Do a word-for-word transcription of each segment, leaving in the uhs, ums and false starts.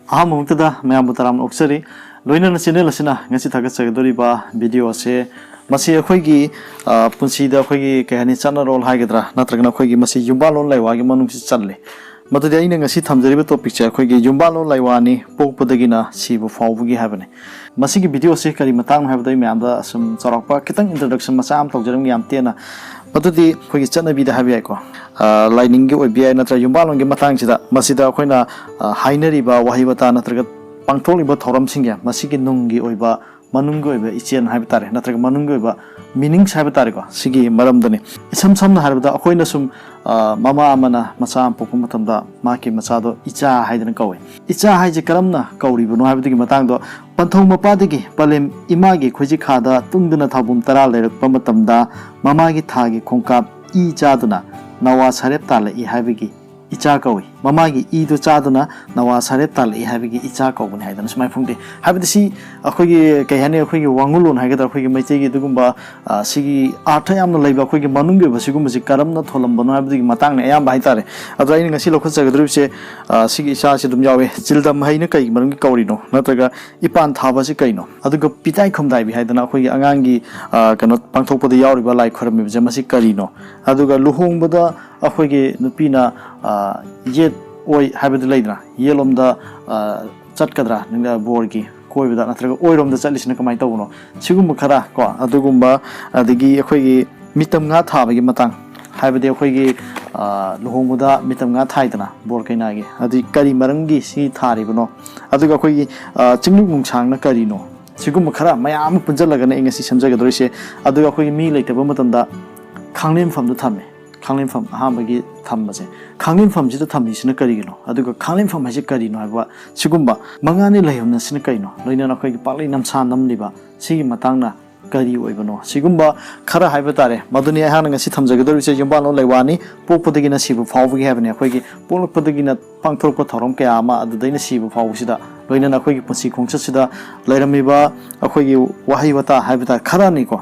ꯑꯍꯥꯟꯕꯃꯛꯇꯗ ꯃꯌꯥꯝꯕꯨ ꯇꯔꯥꯝꯅ ꯑꯣꯛꯆꯔꯤ꯫ ꯂꯣꯏꯅꯅ ꯆꯦꯅꯦꯜ ꯑꯁꯤꯅ ꯉꯁꯤ ꯊꯥꯒꯠꯆꯒꯗꯧꯔꯤꯕ ꯚꯤꯗꯤꯑꯣ ꯑꯁꯦ, ꯃꯁꯤ ꯑꯩꯈꯣꯏꯒꯤ, ꯑ, ꯄꯨꯟꯁꯤꯗ ꯑꯩꯈꯣꯏꯒꯤ, ꯀꯩ ꯍꯥꯏꯅꯤ, ꯆꯠꯅꯔꯣꯜ ꯍꯥꯏꯒꯗ꯭ꯔꯥ, ꯅꯠꯇ꯭ꯔꯒꯅ ꯑꯩꯈꯣꯏꯒꯤ ꯃꯁꯤ ꯌꯨꯝꯕꯥꯜꯂꯣꯟ ꯂꯩꯋꯥꯒꯤ ꯃꯅꯨꯡꯁꯤ ꯆꯜꯂꯤ꯫ ꯃꯗꯨꯗꯤ ꯑꯩꯅ ꯉꯁꯤ ꯊꯝꯖꯔꯤꯕ ꯇꯣꯄꯤꯛꯁꯦ ꯑꯩꯈꯣꯏꯒꯤ ꯌꯨꯝꯕꯥꯜꯂꯣꯟ ꯂꯩꯋꯥꯅꯤ, ꯄꯣꯛꯄꯗꯒꯤꯅ ꯁꯤꯕ ꯐꯥꯎꯕꯒꯤ ꯍꯥꯏꯕꯅꯤ꯫ ꯃꯁꯤꯒꯤ ꯚꯤꯗꯤꯑꯣꯁꯦ ꯀꯔꯤ ꯃꯇꯥꯡꯅꯣ ꯍꯥꯏꯕꯗꯣ ꯑꯩ ꯃꯌꯥꯝꯗ ꯑꯁꯨꯝ ꯆꯥꯎꯔꯥꯛꯄ ꯈꯤꯇꯪ ꯏꯟꯇ꯭ꯔꯣꯗꯛꯁꯟ ꯃꯆꯥ ꯑꯃ ꯇꯧꯖꯔꯝꯒꯦ, ꯌꯥꯝ ꯇꯦꯟꯅ꯫ ꯃꯗꯨꯗꯤ ꯑꯩꯈꯣꯏꯒꯤ ꯆꯠꯅꯕꯤꯗ ꯍꯥꯏꯕ ꯌꯥꯏꯀꯣ, ꯑ, ꯂꯥꯏꯅꯤꯡꯒꯤ ꯑꯣꯏꯕ ꯌꯥꯏ, ꯅꯠꯇ꯭ꯔꯒ ꯌꯨꯝꯕꯥꯜꯂꯣꯟꯒꯤ ꯃꯇꯥꯡꯁꯤꯗ, ꯃꯁꯤꯗ ꯑꯩꯈꯣꯏꯅ, ꯑ, ꯍꯥꯏꯅꯔꯤꯕ ꯋꯥꯍꯩ ꯋꯥꯇꯥ ꯅꯠꯇ꯭ꯔꯒ ꯄꯥꯡꯊꯣꯛꯂꯤꯕ ꯊꯧꯔꯝꯁꯤꯡꯁꯦ, ꯃꯁꯤꯒꯤ ꯅꯨꯡꯒꯤ ꯑꯣꯏꯕ, ꯃꯅꯨꯡꯒꯤ ꯑꯣꯏꯕ ꯏꯆꯦꯜ ꯍꯥꯏꯕ ꯇꯥꯔꯦ, ꯅꯠꯇ꯭ꯔꯒ ꯃꯅꯨꯡꯒꯤ ꯑꯣꯏꯕ ꯃꯤꯅꯤꯡꯁ ꯍꯥꯏꯕ ꯇꯥꯔꯦꯀꯣ, ꯁꯤꯒꯤ ꯃꯔꯝꯗꯅꯤ꯫ ꯏꯁꯝ ꯁꯝꯅ ꯍꯥꯏꯔꯕꯗ, ꯑꯩꯈꯣꯏꯅ ꯁꯨꯝ, ꯑ, ꯃꯃꯥ ꯑꯃꯅ ꯃꯆꯥ ꯑꯃ ꯄꯣꯛꯄ ꯃꯇꯝꯗ ꯃꯍꯥꯛꯀꯤ ꯃꯆꯥꯗꯣ ꯏꯆꯥ ꯍꯥꯏꯗꯅ ꯀꯧꯏ꯫ ꯏꯆꯥ ꯍꯥꯏꯁꯦ ꯀꯔꯝꯅ ꯀꯧꯔꯤꯕꯅꯣ ꯍꯥꯏꯕꯗꯨꯒꯤ ꯃꯇꯥꯡꯗꯣ, ꯄꯟꯊꯧ ꯃꯄꯥꯗꯒꯤ ꯄꯂꯦꯝ ꯏꯃꯥꯒꯤ ꯈꯣꯏꯖꯤꯈꯥꯗ ꯇꯨꯡꯗꯨꯅ ꯊꯥꯎꯕꯨꯝ ꯇꯔꯥ ꯂꯩꯔꯛꯄ ꯃꯇꯝꯗ, ꯃꯃꯥꯒꯤ ꯊꯥꯒꯤ ꯈꯣꯡꯀꯥꯞ ꯏ ꯆꯥꯗꯨꯅ ꯅꯋꯥ ꯁꯔꯦꯞ ꯇꯥꯜꯂꯛꯏ ꯍꯥꯏꯕꯒꯤ ꯏꯆꯥ ꯀꯧꯏ꯫ ꯃꯃꯥꯒꯤ ꯏꯗꯨ ꯆꯥꯗꯨꯅ ꯅꯋꯥ ꯁꯔꯦꯞ ꯇꯥꯜꯂꯛꯏ ꯍꯥꯏꯕꯒꯤ ꯏꯆꯥ ꯀꯧꯕꯅꯤ ꯍꯥꯏꯗꯅ ꯁꯨꯃꯥꯏꯅ ꯐꯣꯡꯗꯣꯛꯏ꯫ ꯍꯥꯏꯕꯗꯤ ꯁꯤ ꯑꯩꯈꯣꯏꯒꯤ, ꯀꯩ ꯍꯥꯏꯅꯤ, ꯑꯩꯈꯣꯏꯒꯤ ꯋꯥꯉꯨꯂꯣꯟ ꯍꯥꯏꯒꯗ꯭ꯔꯥ, ꯑꯩꯈꯣꯏꯒꯤ ꯃꯩꯇꯩꯒꯤ ꯑꯗꯨꯒꯨꯝꯕ, ꯑ, ꯁꯤꯒꯤ ꯑꯥꯔꯊ ꯌꯥꯝꯅ ꯂꯩꯕ, ꯑꯩꯈꯣꯏꯒꯤ ꯃꯅꯨꯡꯒꯤ ꯑꯣꯏꯕ ꯁꯤꯒꯨꯝꯕꯁꯤ ꯀꯔꯝꯅ ꯊꯣꯜꯂꯝꯕꯅꯣ ꯍꯥꯏꯕꯗꯨꯒꯤ ꯃꯇꯥꯡꯅꯦ ꯑꯌꯥꯝꯕ ꯍꯥꯏꯇꯥꯔꯦ꯫ ꯑꯗꯣ ꯑꯩꯅ ꯉꯁꯤ ꯂꯧꯈꯠꯆꯒꯗꯧꯔꯤꯕꯁꯦ, ꯑ, ꯁꯤꯒꯤ ꯏꯆꯥꯁꯤ ꯑꯗꯨꯝ ꯌꯥꯎꯋꯦ꯫ ꯆꯤꯜꯗꯝ ꯍꯩꯅ ꯀꯩꯒꯤ ꯃꯔꯝꯒꯤ ꯀꯧꯔꯤꯅꯣ, ꯅꯠꯇ꯭ꯔꯒ ꯏꯄꯥꯟ ꯊꯥꯕꯁꯤ ꯀꯩꯅꯣ? ꯑꯗꯨꯒ ꯄꯤꯇꯥꯏ ꯈꯨꯝꯗꯥꯏꯕꯤ ꯍꯥꯏꯗꯅ ꯑꯩꯈꯣꯏꯒꯤ ꯑꯉꯥꯡꯒꯤ, ꯑ, ꯀꯩꯅꯣ ꯄꯥꯡꯊꯣꯛꯄꯗ ꯌꯥꯎꯔꯤꯕ ꯂꯥꯏ ꯈꯣꯏꯔꯝꯃꯤꯕꯁꯦ, ꯃꯁꯤ ꯀꯔꯤꯅꯣ? ꯑꯗꯨꯒ ꯂꯨꯍꯣꯡꯕꯗ ꯑꯩꯈꯣꯏꯒꯤ ꯅꯨꯄꯤꯅ, ꯑ, ꯌꯦꯠ ꯑꯣꯏ ꯍꯥꯏꯕꯗꯨ ꯂꯩꯗꯅ, ꯌꯦꯠꯂꯣꯝꯗ, ꯑ, ꯆꯠꯀꯗ꯭ꯔꯥ, ꯅꯪꯅ ꯕꯣꯔꯒꯤ ꯀꯣꯏꯕꯗ, ꯅꯠꯇ꯭ꯔꯒ ꯑꯣꯏꯔꯣꯝꯗ ꯆꯠꯂꯤꯁꯤꯅ ꯀꯃꯥꯏꯅ ꯇꯧꯕꯅꯣ? ꯁꯤꯒꯨꯝꯕ ꯈꯔ ꯀꯣ, ꯑꯗꯨꯒꯨꯝꯕ, ꯑꯗꯒꯤ ꯑꯩꯈꯣꯏꯒꯤ ꯃꯤꯇꯝ ꯉꯥ ꯊꯥꯕꯒꯤ ꯃꯇꯥꯡ, ꯍꯥꯏꯕꯗꯤ ꯑꯩꯈꯣꯏꯒꯤ, ꯑ, ꯂꯨꯍꯣꯡꯕꯗ ꯃꯤꯇꯝ ꯉꯥ ꯊꯥꯏꯗꯅ ꯕꯣꯔ ꯀꯩꯅꯥꯒꯤ, ꯑꯗꯨ ꯀꯔꯤ ꯃꯔꯝꯒꯤ ꯁꯤ ꯊꯥꯔꯤꯕꯅꯣ? ꯑꯗꯨꯒ ꯑꯩꯈꯣꯏꯒꯤ, ꯑ, ꯆꯤꯡꯂꯨꯞ ꯅꯨꯡꯁꯥꯡꯅ ꯀꯔꯤꯅꯣ? ꯁꯤꯒꯨꯝꯕ ꯈꯔ ꯃꯌꯥꯝ ꯑꯃ ꯄꯨꯟꯁꯤꯜꯂꯒꯅ ꯑꯩ ꯉꯁꯤ ꯁꯦꯝꯖꯒꯗꯧꯔꯤꯁꯦ꯫ ꯑꯗꯨꯒ ꯑꯩꯈꯣꯏꯒꯤ ꯃꯤ ꯂꯩꯇꯕ ꯃꯇꯝꯗ ꯈꯥꯡꯂꯦꯟꯐꯝꯗ ꯊꯝꯃꯦ꯫ ꯈꯥꯡꯂꯦꯟꯐꯝ ꯑꯍꯥꯟꯕꯒꯤ ꯊꯝꯕꯁꯦ, ꯈꯥꯡꯂꯦꯟꯐꯝꯁꯤꯗ ꯊꯝꯃꯤꯁꯤꯅ ꯀꯔꯤꯒꯤꯅꯣ? ꯑꯗꯨꯒ ꯈꯥꯡꯂꯦꯟꯐꯝ ꯍꯥꯏꯁꯦ ꯀꯔꯤꯅꯣ ꯍꯥꯏꯕ ꯁꯤꯒꯨꯝꯕ ꯃꯉꯥꯅꯤ ꯂꯩꯍꯧꯅꯁꯤꯅ ꯀꯩꯅꯣ? ꯂꯣꯏꯅꯅ ꯑꯩꯈꯣꯏꯒꯤ ꯄꯥꯛꯂꯩ ꯅꯝꯁꯥ ꯅꯝꯂꯤꯕ ꯁꯤꯒꯤ ꯃꯇꯥꯡꯅ ꯀꯔꯤ ꯑꯣꯏꯕꯅꯣ? ꯁꯤꯒꯨꯝꯕ ꯈꯔ ꯍꯥꯏꯕ ꯇꯥꯔꯦ꯫ ꯃꯗꯨꯅꯤ ꯑꯩꯍꯥꯛꯅ ꯉꯁꯤ ꯊꯝꯖꯒꯗꯧꯔꯤꯁꯦ꯫ ꯌꯨꯝꯕꯥꯜꯂꯣꯟ ꯂꯩꯋꯥꯅꯤ, ꯄꯣꯛꯄꯗꯒꯤꯅ ꯁꯤꯕ ꯐꯥꯎꯕꯒꯤ ꯍꯥꯏꯕꯅꯤ꯫ ꯑꯩꯈꯣꯏꯒꯤ ꯄꯣꯛꯂꯛꯄꯗꯒꯤꯅ ꯄꯥꯡꯊꯣꯔꯛꯄ ꯊꯧꯔꯝ ꯀꯌꯥ ꯑꯃ, ꯑꯗꯨꯗꯩꯅ ꯁꯤꯕ ꯐꯥꯎꯕꯁꯤꯗ ꯂꯣꯏꯅꯅ ꯑꯩꯈꯣꯏꯒꯤ ꯄꯨꯟꯁꯤ ꯈꯣꯡꯆꯠꯁꯤꯗ ꯂꯩꯔꯝꯃꯤꯕ ꯑꯩꯈꯣꯏꯒꯤ ꯋꯥꯍꯩ ꯋꯥꯇꯥ ꯍꯥꯏꯕ ꯇꯥꯔꯦ, ꯈꯔꯅꯤꯀꯣ꯫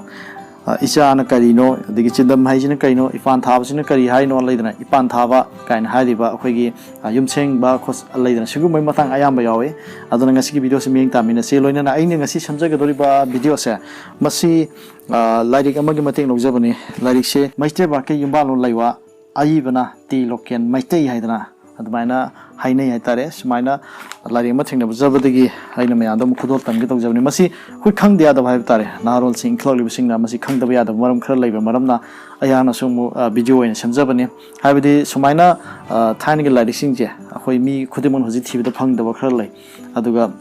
ꯑ, ꯏꯆꯥꯅ ꯀꯔꯤꯅꯣ, ꯑꯗꯒꯤ ꯆꯤꯟꯗꯝ ꯍꯥꯏꯁꯤꯅ ꯀꯔꯤꯅꯣ, ꯏꯄꯥꯟ ꯊꯥꯕꯁꯤꯅ ꯀꯔꯤ ꯍꯥꯏꯅꯣ, ꯂꯩꯗꯅ, ꯏꯄꯥꯟ ꯊꯥꯕ ꯀꯥꯏꯅ ꯍꯥꯏꯔꯤꯕ ꯑꯩꯈꯣꯏꯒꯤ, ꯑ, ꯌꯨꯝꯁꯦꯡꯕ ꯈꯣꯠ-, ꯂꯩꯗꯅ, ꯁꯤꯒꯨꯝꯕꯒꯤ ꯃꯇꯥꯡ ꯑꯌꯥꯝꯕ ꯌꯥꯎꯋꯤ꯫ ꯑꯗꯨꯅ ꯉꯁꯤꯒꯤ ꯚꯤꯗꯤꯑꯣꯁꯤ ꯃꯤꯠꯌꯦꯡ ꯇꯥꯃꯤꯟꯅꯁꯤ꯫ ꯂꯣꯏꯅꯅ ꯑꯩꯅ ꯉꯁꯤ ꯁꯦꯝꯖꯒꯗꯧꯔꯤꯕ ꯚꯤꯗꯤꯑꯣꯁꯦ, ꯃꯁꯤ, ꯑ, ꯂꯥꯏꯔꯤꯛ ꯑꯃꯒꯤ ꯃꯇꯦꯡ ꯂꯧꯖꯕꯅꯤ꯫ ꯂꯥꯏꯔꯤꯛꯁꯦ ꯃꯩꯇ꯭ꯔꯦꯕꯥꯛꯀꯤ ꯌꯨꯝꯕꯥꯜꯂꯣꯟ ꯂꯩꯋꯥ, ꯑꯏꯕꯅ ꯇꯤ ꯂꯣꯀꯦꯟ ꯃꯩꯇꯩ ꯍꯥꯏꯗꯅ ꯑꯗꯨꯃꯥꯏꯅ ꯍꯥꯏꯅꯩ ꯍꯥꯏꯇꯥꯔꯦ꯫ ꯁꯨꯃꯥꯏꯅ ꯂꯥꯏꯔꯤꯛ ꯑꯃ ꯊꯦꯡꯅꯕꯖꯕꯗꯒꯤ ꯑꯩꯅ ꯃꯌꯥꯝꯗ ꯑꯃꯨꯛ ꯈꯨꯗꯣꯜ ꯇꯝꯒꯦ ꯇꯧꯖꯕꯅꯤ꯫ ꯃꯁꯤ ꯑꯩꯈꯣꯏ ꯈꯪꯗ ꯌꯥꯗꯕ ꯍꯥꯏꯕ ꯇꯥꯔꯦ, ꯅꯍꯥꯔꯣꯜꯁꯤꯡ, ꯏꯟꯈꯠꯂꯛꯂꯤꯕꯁꯤꯡꯅ ꯃꯁꯤ ꯈꯪꯗꯕ ꯌꯥꯗꯕ ꯃꯔꯝ ꯈꯔ ꯂꯩꯕ ꯃꯔꯝꯅ ꯑꯩꯍꯥꯛꯅꯁꯨ ꯑꯃꯨꯛ, ꯑ, ꯚꯤꯗꯤꯑꯣ ꯑꯣꯏꯅ ꯁꯦꯝꯖꯕꯅꯤ꯫ ꯍꯥꯏꯕꯗꯤ ꯁꯨꯃꯥꯏꯅ, ꯑ, ꯊꯥꯏꯅꯒꯤ ꯂꯥꯏꯔꯤꯛꯁꯤꯡꯁꯦ ꯑꯩꯈꯣꯏ ꯃꯤ ꯈꯨꯗꯤꯡꯃꯛ ꯍꯧꯖꯤꯛ ꯊꯤꯕꯗ ꯐꯪꯗꯕ ꯈꯔ ꯂꯩ꯫ ꯑꯗꯨꯒ,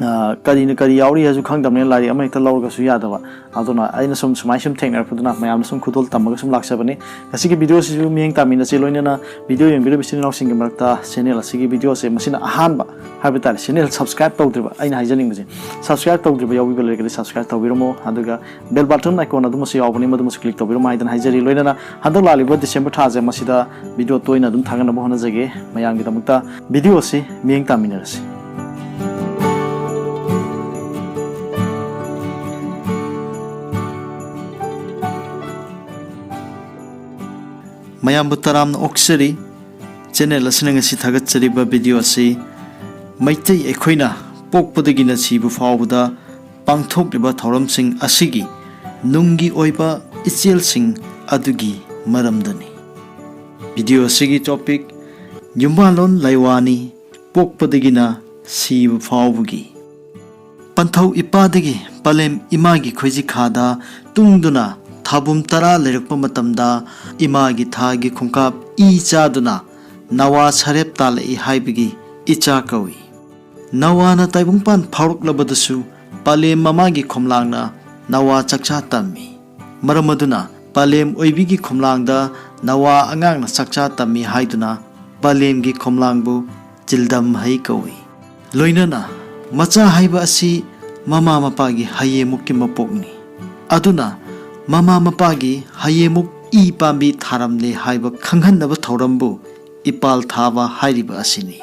ꯑ, ꯀꯔꯤꯅ ꯀꯔꯤ ꯌꯥꯎꯔꯤ ꯍꯥꯏꯁꯨ ꯈꯪꯗꯕꯅꯤꯅ ꯂꯥꯏꯔꯤꯛ ꯑꯃ ꯍꯦꯛꯇ ꯂꯧꯔꯒꯁꯨ ꯌꯥꯗꯕ꯫ ꯑꯗꯨꯅ ꯑꯩꯅ ꯁꯨꯝ ꯁꯨꯃꯥꯏꯅ ꯁꯨꯝ ꯊꯦꯡꯅꯔꯛꯄꯗꯨꯅ ꯃꯌꯥꯝꯗ ꯁꯨꯝ ꯈꯨꯗꯣꯜ ꯇꯝꯃꯒ ꯁꯨꯝ ꯂꯥꯛꯆꯕꯅꯤ꯫ ꯉꯁꯤꯒꯤ ꯚꯤꯗꯤꯑꯣꯁꯤꯁꯨ ꯃꯤꯠꯌꯦꯡ ꯇꯥꯃꯤꯟꯅꯁꯤ꯫ ꯂꯣꯏꯅꯅ ꯚꯤꯗꯤꯑꯣ ꯌꯦꯡꯕꯤꯔꯤꯕ ꯏꯆꯤꯟ ꯏꯅꯥꯎꯁꯤꯡꯒꯤ ꯃꯔꯛꯇ ꯆꯦꯅꯦꯜ ꯑꯁꯤꯒꯤ ꯚꯤꯗꯤꯑꯣꯁꯦ ꯃꯁꯤꯅ ꯑꯍꯥꯟꯕ ꯍꯥꯏꯕ ꯇꯥꯔꯦ, ꯆꯦꯅꯦꯜ ꯁꯕꯁꯀ꯭ꯔꯥꯏꯕ ꯇꯧꯗ꯭ꯔꯤꯕ, ꯑꯩꯅ ꯍꯥꯏꯖꯅꯤꯡꯕꯁꯦ, ꯁꯕꯁꯀ꯭ꯔꯥꯏꯕ ꯇꯧꯗ꯭ꯔꯤꯕ ꯌꯥꯎꯕꯤꯕ ꯂꯩꯔꯒꯗꯤ ꯁꯕꯁꯀ꯭ꯔꯥꯏꯕ ꯇꯧꯕꯤꯔꯝꯃꯣ꯫ ꯑꯗꯨꯒ ꯕꯦꯜ ꯕꯇꯟ ꯑꯥꯏꯀꯣꯟ ꯑꯗꯨꯃꯁꯨ ꯌꯥꯎꯕꯅꯤ, ꯃꯗꯨꯃꯁꯨ ꯀ꯭ꯂꯤꯛ ꯇꯧꯕꯤꯔꯝꯃꯣ ꯍꯥꯏꯗꯅ ꯍꯥꯏꯖꯔꯤ꯫ ꯂꯣꯏꯅꯅ ꯍꯟꯗꯛ ꯂꯥꯛꯂꯤꯕ ꯗꯤꯁꯦꯝꯕꯔ ꯊꯥꯁꯦ ꯃꯁꯤꯗ ꯚꯤꯗꯤꯑꯣ ꯇꯣꯏꯅ ꯑꯗꯨꯝ ꯊꯥꯒꯠꯅꯕ ꯍꯣꯠꯅꯖꯒꯦ꯫ ꯃꯌꯥꯝꯒꯤꯗꯃꯛꯇ ꯚꯤꯗꯤꯑꯣ ꯑꯁꯤ ꯃꯤꯠꯌꯦꯡ ꯇꯥꯃꯤꯟꯅꯔꯁꯤ꯫ ꯃꯌꯥꯝꯕꯨ ꯇꯔꯥꯝꯅ ꯑꯣꯛꯆꯔꯤ꯫ ꯆꯦꯅꯦꯜ ꯑꯁꯤꯅ ꯉꯁꯤ ꯊꯥꯒꯠꯆꯔꯤꯕ ꯚꯤꯗꯤꯑꯣ ꯑꯁꯤ ꯃꯩꯇꯩ ꯑꯩꯈꯣꯏꯅ ꯄꯣꯛꯄꯗꯒꯤꯅ ꯁꯤꯕ ꯐꯥꯎꯕꯗ ꯄꯥꯡꯊꯣꯛꯂꯤꯕ ꯊꯧꯔꯝꯁꯤꯡ ꯑꯁꯤꯒꯤ ꯅꯨꯡꯒꯤ ꯑꯣꯏꯕ ꯏꯆꯦꯜꯁꯤꯡ ꯑꯗꯨꯒꯤ ꯃꯔꯝꯗꯅꯤ꯫ ꯚꯤꯗꯤꯑꯣ ꯑꯁꯤꯒꯤ ꯇꯣꯄꯤꯛ ꯌꯨꯝꯕꯥꯜꯂꯣꯟ ꯂꯩꯋꯥꯅꯤ, ꯄꯣꯛꯄꯗꯒꯤꯅ ꯁꯤꯕ ꯐꯥꯎꯕꯒꯤ꯫ ꯄꯟꯊꯧ ꯏꯄꯥꯗꯒꯤ ꯄꯂꯦꯝ ꯏꯃꯥꯒꯤ ꯈꯣꯏꯖꯤꯈꯥꯗ ꯇꯨꯡꯗꯨꯅ ꯊꯥꯕꯨꯝ ꯇꯔꯥ ꯂꯩꯔꯛꯄ ꯃꯇꯝꯗ ꯏꯃꯥꯒꯤ ꯊꯥꯒꯤ ꯈꯣꯡꯀꯥꯞ ꯏ ꯆꯥꯗꯨꯅ ꯅꯋꯥ ꯁꯔꯦꯞ ꯇꯥꯜꯂꯛꯏ ꯍꯥꯏꯕꯒꯤ ꯏꯆꯥ ꯀꯧꯏ꯫ ꯅꯋꯥꯅ ꯇꯥꯏꯕꯪꯄꯥꯟ ꯐꯥꯎꯔꯛꯂꯕꯗꯁꯨ ꯄꯂꯦꯝ ꯃꯃꯥꯒꯤ ꯈꯣꯝꯂꯥꯡꯅ ꯅꯋꯥ ꯆꯥꯛꯆꯥ ꯇꯝꯃꯤ꯫ ꯃꯔꯝ ꯑꯗꯨꯅ ꯄꯂꯦꯝ ꯑꯣꯏꯕꯤꯒꯤ ꯈꯣꯝꯂꯥꯡꯗ ꯅꯋꯥ ꯑꯉꯥꯡꯅ ꯆꯥꯛꯆꯥ ꯇꯝꯃꯤ ꯍꯥꯏꯗꯨꯅ ꯄꯂꯦꯝꯒꯤ ꯈꯣꯝꯂꯥꯡꯕꯨ ꯆꯤꯜꯗꯝ ꯍꯩ ꯀꯧꯏ꯫ ꯂꯣꯏꯅꯅ ꯃꯆꯥ ꯍꯥꯏꯕ ꯑꯁꯤ ꯃꯃꯥ ꯃꯄꯥꯒꯤ ꯍꯌꯦꯡꯃꯨꯛꯀꯤ ꯃꯄꯣꯛꯅꯤ꯫ ꯑꯗꯨꯅ ꯃꯃꯥ ꯃꯄꯥꯒꯤ ꯍꯌꯦꯡꯃꯨꯛ ꯏ ꯄꯥꯝꯕꯤ ꯊꯥꯔꯝꯂꯦ ꯍꯥꯏꯕ ꯈꯪꯍꯟꯅꯕ ꯊꯧꯔꯝꯕꯨ ꯏꯄꯥꯜ ꯊꯥꯕ ꯍꯥꯏꯔꯤꯕ ꯑꯁꯤꯅꯤ꯫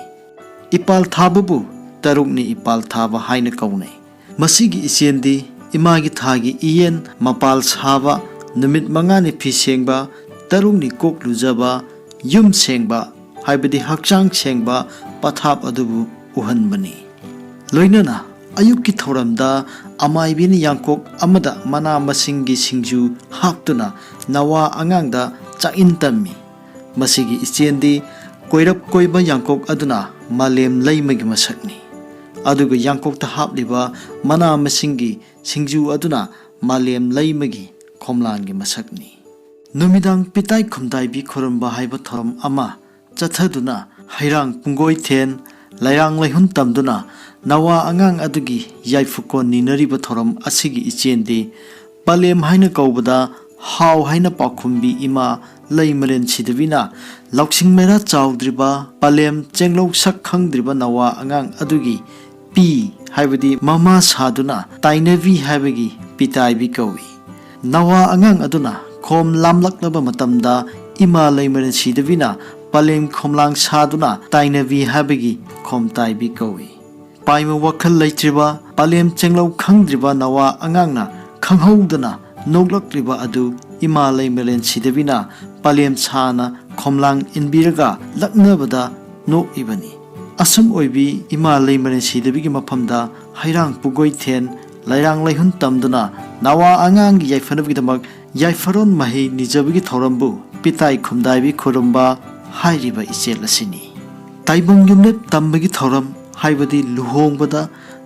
ꯏꯄꯥꯜ ꯊꯥꯕꯕꯨ ꯇꯔꯨꯛꯅꯤ ꯏꯄꯥꯜ ꯊꯥꯕ ꯍꯥꯏꯅ ꯀꯧꯅꯩ꯫ ꯃꯁꯤꯒꯤ ꯏꯆꯦꯜꯗꯤ ꯏꯃꯥꯒꯤ ꯊꯥꯒꯤ ꯏꯌꯦꯟ ꯃꯄꯥꯜ ꯁꯥꯕ, ꯅꯨꯃꯤꯠ ꯃꯉꯥꯅꯤ ꯐꯤ ꯁꯦꯡꯕ, ꯇꯔꯨꯛꯅꯤ ꯀꯣꯛ ꯂꯨꯖꯕ, ꯌꯨꯝ ꯁꯦꯡꯕ, ꯍꯥꯏꯕꯗꯤ ꯍꯛꯆꯥꯡ ꯁꯦꯡꯕ ꯄꯊꯥꯞ ꯑꯗꯨꯕꯨ ꯎꯍꯟꯕꯅꯤ꯫ ꯂꯣꯏꯅꯅ ꯑꯌꯨꯛꯀꯤ ꯊꯧꯔꯝꯗ ꯑꯃꯥꯏꯕꯤꯅ ꯌꯥꯡꯀꯣꯛ ꯑꯃꯗ ꯃꯅꯥ ꯃꯁꯤꯡꯒꯤ ꯁꯤꯡꯖꯨ ꯍꯥꯞꯇꯨꯅ ꯅꯋꯥ ꯑꯉꯥꯡꯗ ꯆꯥꯛꯏꯟ ꯇꯝꯃꯤ꯫ ꯃꯁꯤꯒꯤ ꯏꯆꯦꯜꯗꯤ ꯀꯣꯏꯔꯞ ꯀꯣꯏꯕ ꯌꯥꯡꯀꯣꯛ ꯑꯗꯨꯅ ꯃꯥꯂꯦꯝ ꯂꯩꯃꯒꯤ ꯃꯁꯛꯅꯤ꯫ ꯑꯗꯨꯒ ꯌꯥꯡꯀꯣꯛꯇ ꯍꯥꯞꯂꯤꯕ ꯃꯅꯥ ꯃꯁꯤꯡꯒꯤ ꯁꯤꯡꯖꯨ ꯑꯗꯨꯅ ꯃꯥꯂꯦꯝ ꯂꯩꯃꯒꯤ ꯈꯣꯝꯂꯥꯡꯒꯤ ꯃꯁꯛꯅꯤ꯫ ꯅꯨꯃꯤꯗꯥꯡ ꯄꯤꯇꯥꯏ ꯈꯨꯝꯗꯥꯏꯕꯤ ꯈꯨꯔꯨꯝꯕ ꯍꯥꯏꯕ ꯊꯧꯔꯝ ꯑꯃ ꯆꯠꯊꯗꯨꯅ ꯍꯩꯔꯥꯡ ꯄꯨꯡꯒꯣꯏꯊꯦꯟ, ꯂꯩꯔꯥꯡ ꯂꯩꯍꯨꯟ ꯇꯝꯗꯨꯅ ꯅꯋꯥ ꯑꯉꯥꯡ ꯑꯗꯨꯒꯤ ꯌꯥꯏꯐꯨꯀꯣꯟ ꯅꯤꯅꯔꯤꯕ ꯊꯧꯔꯝ ꯑꯁꯤꯒꯤ ꯏꯆꯦꯜꯗꯤ ꯄꯂꯦꯝ ꯍꯥꯏꯅ ꯀꯧꯕꯗ ꯍꯥꯎ ꯍꯥꯏꯅ ꯄꯥꯎꯈꯨꯝꯕꯤ ꯏꯃꯥ ꯂꯩꯃꯔꯦꯟ ꯁꯤꯗꯕꯤꯅ ꯂꯧꯁꯤꯡ ꯃꯩꯔꯥ ꯆꯥꯎꯗ꯭ꯔꯤꯕ ꯄꯂꯦꯝ ꯆꯦꯡꯂꯧ ꯁꯛ ꯈꯪꯗ꯭ꯔꯤꯕ ꯅꯋꯥ ꯑꯉꯥꯡ ꯑꯗꯨꯒꯤ ꯄꯤ ꯍꯥꯏꯕꯗꯤ ꯃꯃꯥ ꯁꯥꯗꯨꯅ ꯇꯥꯏꯅꯕꯤ ꯍꯥꯏꯕꯒꯤ ꯄꯤꯇꯥꯏꯕꯤ ꯀꯧꯏ꯫ ꯅꯋꯥ ꯑꯉꯥꯡ ꯑꯗꯨꯅ ꯈꯣꯝ ꯂꯥꯝꯂꯛꯂꯕ ꯃꯇꯝꯗ ꯏꯃꯥ ꯂꯩꯃꯔꯦꯟ ꯁꯤꯗꯕꯤꯅ ꯄꯂꯦꯝ ꯈꯣꯝꯂꯥꯡ ꯁꯥꯗꯨꯅ ꯇꯥꯏꯅꯕꯤ ꯍꯥꯏꯕꯒꯤ ꯈꯣꯝꯇꯥꯏꯕꯤ ꯀꯧꯏ꯫ ꯄꯥꯏꯃ ꯋꯥꯈꯜ ꯂꯩꯇ꯭ꯔꯤꯕ, ꯄꯂꯦꯝ ꯆꯦꯡꯂꯧ ꯈꯪꯗ꯭ꯔꯤꯕ ꯅꯋꯥ ꯑꯉꯥꯡꯅ ꯈꯪꯍꯧꯗꯅ ꯅꯣꯛꯂꯛꯂꯤꯕ ꯑꯗꯨ ꯏꯃꯥ ꯂꯩꯃꯔꯦꯟ ꯁꯤꯗꯕꯤꯅ ꯄꯂꯦꯝ ꯁꯥꯅ ꯈꯣꯝꯂꯥꯡ ꯏꯟꯕꯤꯔꯒ ꯂꯛꯅꯕꯗ ꯅꯣꯛꯏꯕꯅꯤ꯫ ꯑꯁꯨꯝ ꯑꯣꯏꯕꯤ ꯏꯃꯥ ꯂꯩꯃꯔꯦꯟ ꯁꯤꯗꯕꯤꯒꯤ ꯃꯐꯝꯗ ꯍꯩꯔꯥꯡ ꯄꯨꯒꯣꯏꯊꯦꯟ, ꯂꯩꯔꯥꯡ ꯂꯩꯍꯨꯟ ꯇꯝꯗꯨꯅ ꯅꯋꯥ ꯑꯉꯥꯡꯒꯤ ꯌꯥꯏꯐꯅꯕꯒꯤꯗꯃꯛ ꯌꯥꯏꯐꯔꯣꯟ ꯃꯍꯩ ꯅꯤꯖꯕꯒꯤ ꯊꯧꯔꯝꯕꯨ ꯄꯤꯇꯥꯏ ꯈꯨꯝꯗꯥꯏꯕꯤ ꯈꯨꯔꯨꯝꯕ ꯍꯥꯏꯔꯤꯕ ꯏꯆꯦꯜ ꯑꯁꯤꯅꯤ꯫ ꯇꯥꯏꯕꯪ ꯌꯨꯝꯂꯦꯞ ꯇꯝꯕꯒꯤ ꯊꯧꯔꯝ ꯍꯥꯏꯕꯗꯤ ꯂꯨꯍꯣꯡꯕꯗ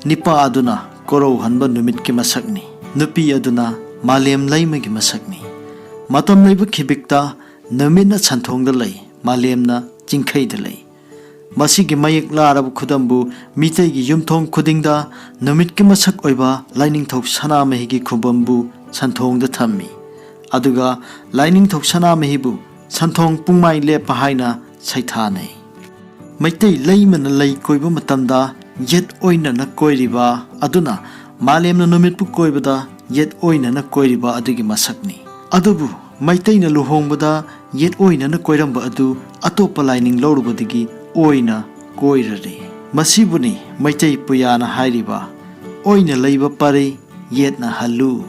ꯅꯤꯄꯥ ꯑꯗꯨꯅ ꯀꯣꯔꯧꯍꯟꯕ ꯅꯨꯃꯤꯠꯀꯤ ꯃꯁꯛꯅꯤ꯫ ꯅꯨꯄꯤ ꯑꯗꯨꯅ ꯃꯥꯂꯦꯝ ꯂꯩꯃꯒꯤ ꯃꯁꯛꯅꯤ꯫ ꯃꯇꯝ ꯂꯩꯕ ꯈꯤꯕꯤꯛꯇ ꯅꯨꯃꯤꯠꯅ ꯁꯟꯊꯣꯡꯗ ꯂꯩ, ꯃꯥꯂꯦꯝꯅ ꯆꯤꯡꯈꯩꯗ ꯂꯩ꯫ ꯃꯁꯤꯒꯤ ꯃꯌꯦꯛ ꯂꯥꯔꯕ ꯈꯨꯗꯝꯕꯨ ꯃꯤꯇꯩꯒꯤ ꯌꯨꯝꯊꯣꯡ ꯈꯨꯗꯤꯡꯗ ꯅꯨꯃꯤꯠꯀꯤ ꯃꯁꯛ ꯑꯣꯏꯕ ꯂꯥꯏꯅꯤꯡꯊꯧ ꯁꯅꯥꯃꯍꯤꯒꯤ ꯈꯨꯕꯝꯕꯨ ꯁꯟꯊꯣꯡꯗ ꯊꯝꯃꯤ꯫ ꯑꯗꯨꯒ ꯂꯥꯏꯅꯤꯡꯊꯧ ꯁꯅꯥꯃꯍꯤꯕꯨ ꯁꯟꯊꯣꯡ ꯄꯨꯡꯃꯥꯏ ꯂꯦꯞꯄ ꯍꯥꯏꯅ ꯁꯩꯊꯥꯅꯩ꯫ ꯃꯩꯇꯩ ꯂꯩꯃꯅ ꯂꯩ ꯀꯣꯏꯕ ꯃꯇꯝꯗ ꯌꯦꯠ ꯑꯣꯏꯅꯅ ꯀꯣꯏꯔꯤꯕ ꯑꯗꯨꯅ ꯃꯥꯂꯦꯝꯅ ꯅꯨꯃꯤꯠꯄꯨ ꯀꯣꯏꯕꯗ ꯌꯦꯠ ꯑꯣꯏꯅꯅ ꯀꯣꯏꯔꯤꯕ ꯑꯗꯨꯒꯤ ꯃꯁꯛꯅꯤ꯫ ꯑꯗꯨꯕꯨ ꯃꯩꯇꯩꯅ ꯂꯨꯍꯣꯡꯕꯗ ꯌꯦꯠ ꯑꯣꯏꯅꯅ ꯀꯣꯏꯔꯝꯕ ꯑꯗꯨ ꯑꯇꯣꯞꯄ ꯂꯥꯏꯅꯤꯡ ꯂꯧꯔꯨꯕꯗꯒꯤ ꯑꯣꯏꯅ ꯀꯣꯏꯔꯔꯦ꯫ ꯃꯁꯤꯕꯨꯅꯤ ꯃꯩꯇꯩ ꯄꯨꯌꯥꯅ ꯍꯥꯏꯔꯤꯕ ꯑꯣꯏꯅ ꯂꯩꯕ ꯄꯔꯩ ꯌꯦꯠꯅ ꯍꯜꯂꯨ